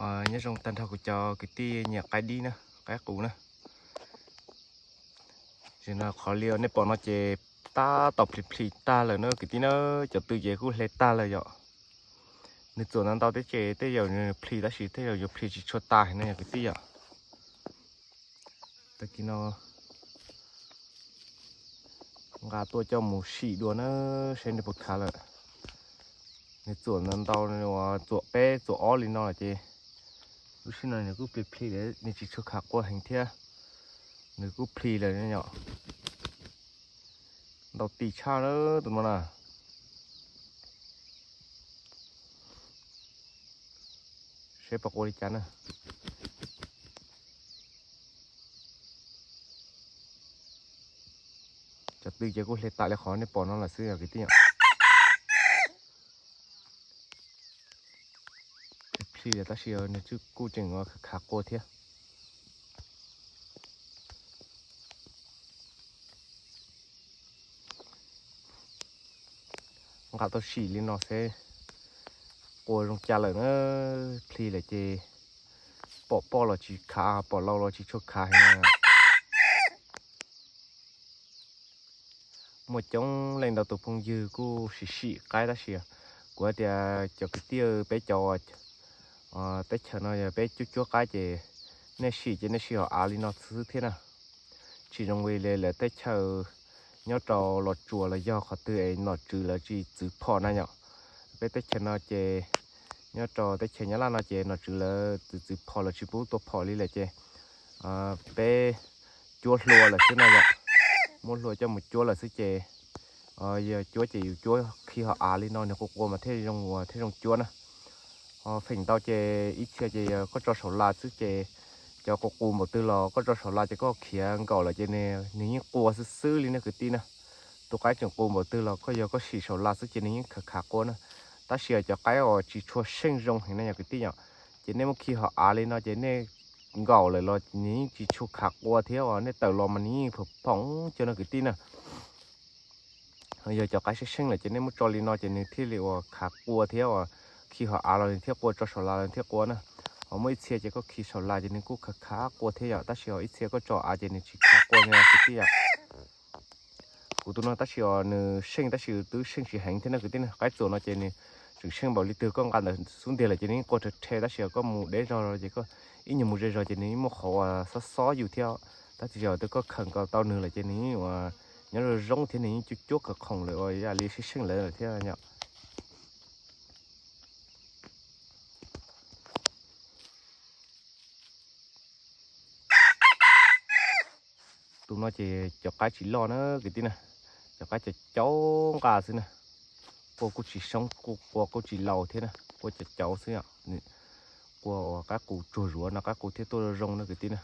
Nyob zoo tag nrho kuv cov kwv tij nyiam qaib dib na, qaib qus na. Zaum no qhov li nej pom no ces tab tom plhis plhis tag lawm na kwv tij na, cov tw ces kuj hle tag lawm yom. Nws txuam ntau ntau thiab ces tej zaum nws plhis tab sis tej zaum yuav plhis tsis tshua tas na yom kwv tij yom. Tag kis no nqa tuaj coj mus sim dua na, seb nws puas khav lawm. Nws txuam ntau ntau, txuam peb txuam ob li no lawm ces lub sij no nws kuj plhis plhis lawm, nws tsis tshua khav qua heev thiab. Nws kuj plhis lawm yom. Ntau ti tshaj na tus no na. Seb puas qua li cas na. Cov tw ces kuj hle tas li qhov nej pom no lawm xwb yom kwv tij yom. Plhis lawm tab sis nws kuj tseem khav qua thiab. Nqa tau sim li no seb qua zoo cas lawm na. Plhis lawm ces pom poj los tsis khav, pom lau los tsis tshua khav heev. Muaj coob leej ntau tus phooj ywg kuj sim sim qaib tab sis kuv hais tias cov kwv tij peb cov teb chaws no yog peb cuab cuab qaib ces nej sim ces nej sim hom av li no xwb thiab na. Tsis zoo li lawv teb chaws nyob rau Los Tsuas los yog qhov twg es nom tswv lawv tsis txwv phom na yom. Peb teb chaws no ces nyob rau teb chaws Nyab Laj no ces nom tswv lawv txwv txwv phom, lawv tsis pub tua phom li lawm ces peb cuab hlua lawm xwb no yom. Muab hlua coj mus cuab lawm xwb ces yog cuab ces yus cuab khi hom av li no nws qua qua mas thiaj zoo, thiaj zoo cuab na. Ho feem ntau ces ib txhia ces yog koj tso saum las xwb ces cov qus qus npaum twg los koj tso saum las ces koj khiav nkaum lawm ces nws yeej qua xwb xwb li na kwv tij na. Tus qaib tseem qus npaum twg los koj yog koj sim saum las xwb ces nws yeej khav khav qua na. Tab sis cov qaib uas tsis tshua seej zoo heev na yom kwv tij yom, ces nej muab khi hom av li no ces nej nkaum lawm los nws yeej tsis tshua khav qua thiab, uas nej tawm los mas nws yeej phoom phoom cov no kwv tij na. Yog cov qaib seej seej lawm ces nej muab tso li no ces nws thiaj li uas khav qua thiab, uas khi hom av los nws thiaj qua, tso saum las los nws thiaj qua na. Ho muaj ib txhia ces koj khi saum las ces nws kuj khav khav qua thiab yom, tab sis ho ib txhia koj tso av ces nws tsis khav qua na kwv tij yom. Kuv tus no tab sis os nws seej tab sis twb seej tsis heev thiab na kwv tij na. Qaib txuas no ces nws tseem seej npaum li twg koj nqa ntawm xub ntiag lawm ces nws yeej qua rhe rhe tab sis os koj mus deb zog ces koj ib nyuag mus ze zog ces nws muaj qhov uas xob xob yus thiab. Tab sis yog twb koj khaws nkaus tau nws lawm ces nws yeej uas nyob zoo zoo thiab nws yeej cuab cuab kawg khoom lawm uas ib yam li seej seej lawm thiab yom. Tus no ces cov qaib tsis loj na kwv tij na, cov qaib cov caub nqa xwb na. Qua kuj tsis soob, qua kuj tsis laus thiab na, qua cov caub xwb os. Qua uas qaib qus tsuag zuav no qaib qus thiaj tuaj zoo zoo na kwv tij na.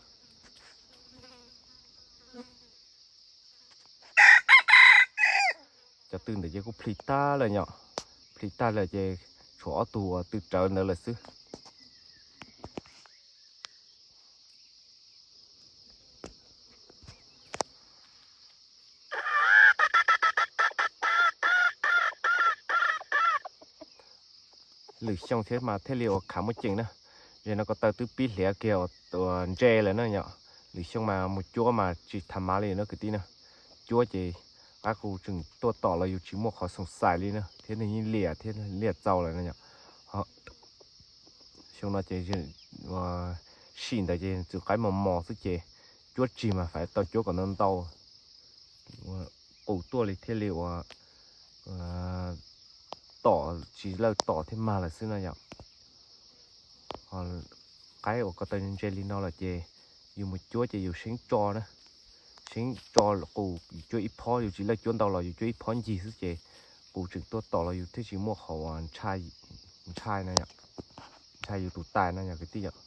Cov tw ntawd ces kuj plhis tag lawm yom, plhis tag lawm ces tshuav ob tug uas tw rawv ntawd lawm xwb. Lwm xyoo thiab mas thiaj li uas khav muaj ceem na. Ze no ko taw twb pib hliav kiag uas ntse lawm na yom. Lwm xyoo mas mus cuab mas tsis tham mav li na kwv tij na. Cuab ces qaib qus tseem tuaj tom los yus tsis muaj qhov xoom xais li na, thiab nws yeej liam thiab liam txaus lawm na yom. Xyoo no ces sim ntawd ces txwv qaib mos mos xwb ces cuab tsis mas fais tau cuab kom ntau ntau qus tuaj li thiaj li uas tom tsis lawj tom thiaj mag lawm xwb na yom. Qaib uas ko taw ntse li no lawm ces yus mus cuab ces yus seeb tso na, seeb tso qus, yus cuab ib phob, yus tsis lawj cuab ntau los yus cuab ib phob ncig xwb ces qus tseem tuaj tom los yus thiaj tsis muaj qhov uas ntshai na, ntshai yus tus tais no yom kwv tij yom.